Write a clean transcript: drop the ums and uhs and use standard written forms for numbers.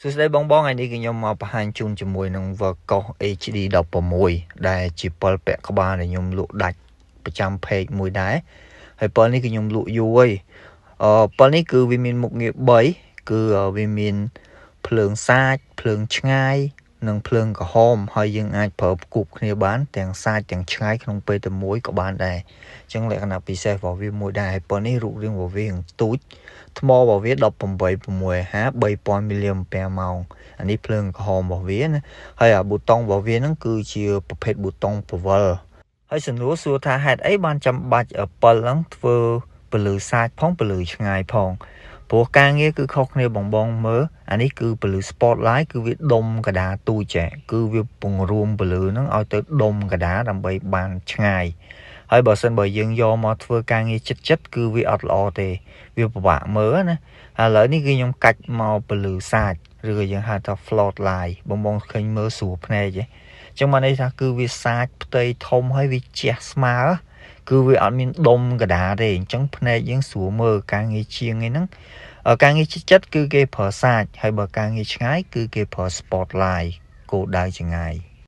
សួស្តីបងបងថ្ងៃនេះគឺខ្ញុំមកបង្ហាញជូនជាមួយនឹង Wurkkos HD 16ដែលជាពិលពាក់ក្បាលដែលខ្ញុំលក់ដាច់ប្រចាំ page មួយដែរហើយពិលនេះគឺខ្ញុំលក់យូរហើយពិលនេះគឺវាមានមុខងារ3គឺវាមានភ្លើងសាចភ្លើងឆ្ងាយនិងភ្លើងក្រហមហើយយើងអាចប្រើផ្គប់គ្នាបានទាំងសាចទាំងឆ្ងាយក្នុងពេលតែមួយក៏បានដែរអញ្ចឹងលក្ខណៈពិសេសរបស់វាមួយដែរហើយប៉ុននេះរូបរាងរបស់វាទូចថ្មរបស់វា18.650 3000មីលីអាំពែម៉ោងអានេះភ្លើងក្រហមរបស់វាណាហើយអាប៊ូតុងរបស់វាហ្នឹងគឺជាប្រភេទប៊ូតុងពវល់ហើយសំណួរសួរថាហេតុអីបានចាំបាច់ពិលហ្នឹងធ្វើពលឺសាចផងពលឺឆ្ងាយផងព្រោះការងារគឺខុសគ្នាបងបងមើលអានេះគឺពលឺ spotlight គឺវាដុំកដាទូចែគឺវាពង្រួមពលឺហ្នឹងឲ្យទៅដុំកដាដើម្បីបានឆ្ងាយហើយបើសិនបើយើងយកមកធ្វើការងារចិត្តចិត្តគឺវាអត់ល្អទេវាពិបាកមើលណាឥឡូវនេះគឺខ្ញុំកាច់មកពលឺសាចឬក៏យើងហៅថា flood light បងបងឃើញមើលស្រួលភ្នែកទេចឹងមកន័យថាគឺវាសាចផ្ទៃធំហើយវាជះស្មើគឺវាអត់មានដុំកដាទេអញ្ចឹងភ្នែកយើងស្រួលមើលការងារជាងឯហ្នឹងការងារចិត្តចិត្តគឺគេប្រើសាចហើយបើការងារឆ្ងាយគឺគេប្រើ spotlight គោលដៅឆ្ងាយ។